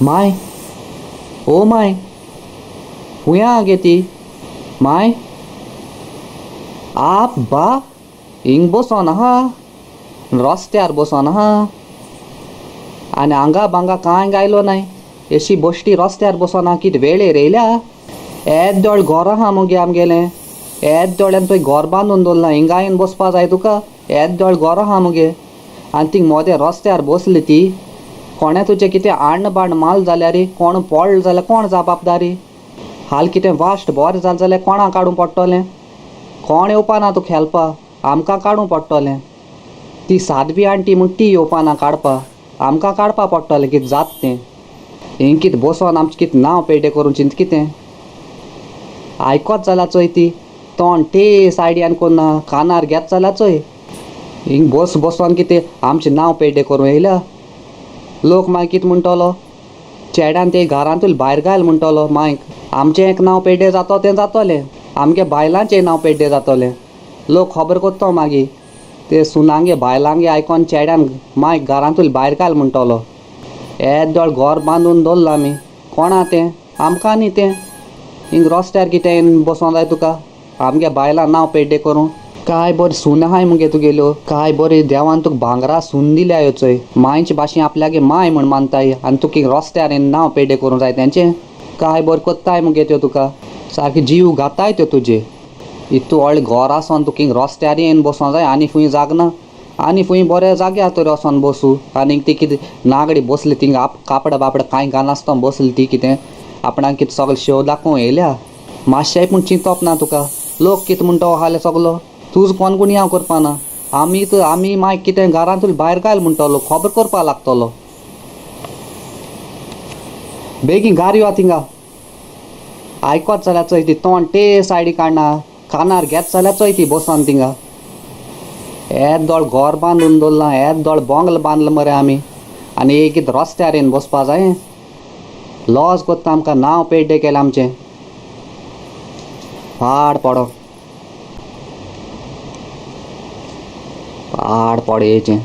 माय, ओ my, खूंय आहा गे ती? माय, आप बा हिंग बसोन आहा, रस्त्यार बसोन आहा आनी हांगा बांगा कांय गायलो नाय. एशी बश्टी रस्त्यार बसोन आहा, कितें वेळेर येयल्या. येद्दोळ घर आहा मुगे आमगेलें, येद्दोळ्यान पळय घर बांदून दवरलां, हिंगा येवन बसपा जाय तुका. येद्दोळ घर आहा मुगे आनी थिंग मोदें रस्त्यार बसली ती. कोणें तुजें कितें आण्ण बाण्ण माल जाल्यार, कोण पडलो जाल्यार कोण जबाबदारी? हाल कितें वाश्ट बरें जालें जाल्यार कोणाक काडूंक पडटलें? कोण येवपा ना तुका हेल्पा, आमकां काडूंक पडटलें. ती सादवी आण्टी म्हूण ती येवपा ना काडपा, आमकां काडपा पडटलें कितें जाता तें. हिंग कितें बसोन आमचें कितें नांव पेड्डे करूं चिंत कितें? आयकोत जाल्यार चोय ती तोंड ते सायडीन कोन्ना कानार घेत जाल्यार चोय. हिंग बस बसोन कितें आमचें नांव पेड्डे करूं येयल्या. लोक मागीर कितें म्हणटलो? चेड्यान ते घरांतूय भायर घाल म्हणटलो. मायक आमचें एक नांव पेड्डे जातो तें जातलें, आमगे बायलांचें नांव पेड्डे जातलें. लोक खबर कोत्तो मागीर ते सुनांगे बायलांगे आयकोन चेड्यान मायक घरांतूय भायर घाल म्हणटलो. येद्दोळ घर बांदून दवरलां आमी, कोणा तें? आमकां न्ही तें. हिंग रस्त्यार कितें बसोंक जाय तुका आमगे बायलां नांव पेड्डे करूं? काय बरी सून आहाय मुगे तुगेल्यो, काय बरी देवान तुका भांगरा सून दिल्या ह्यो चोय. मांयचे भाशेन आपल्यागे माय म्हूण मानताय आनी तुका रस्त्यार नांव पेड्डे करूंक जाय तेंचें. काय बरें कोत्ताय मुगे त्यो तुका, सारकें जीव घाताय त्यो तुजे. इतू व्हडलें घर आसोन तुका हिंग रस्त्यार येवन बसोंक जाय आनी फूंय जाग ना, आनी फूंय बऱ्या जाग्यार तरी वचोन बसूं. आनीक ती कितें नागडी बसली थिंगा आप कापडां बापडां कांय घालनासतना बसली ती कितें आपणाक कितें सगळें शेव दाखोवंक येयल्या. मातशें पूण चिंतप ना तुका, लोक कितें म्हणटा आसले सगलो. तुजो कोण गुन्यांव करपा ना, आमी तर आमी मागीर कितें घरांतूय भायर घाल म्हणटलो, खबर करपा लागतलो. बेगीन घार यो थिंगा. आयकोत जाल्यार चोय ती तोंड ते सायडी काडना, कानार घेत जाल्यार चोय ती बसोन थिंगा. येद्दोळ घर बांदून दवरलां, येद्दोळ बोंगल बांदलां मरे आमी आनी एक कितें रस्त्यार येवन बसपा जाय. लॉज कोत्ता आमकां, नांव पेड्डे केलें आमचें. पाड पडो, पाड पड येचें.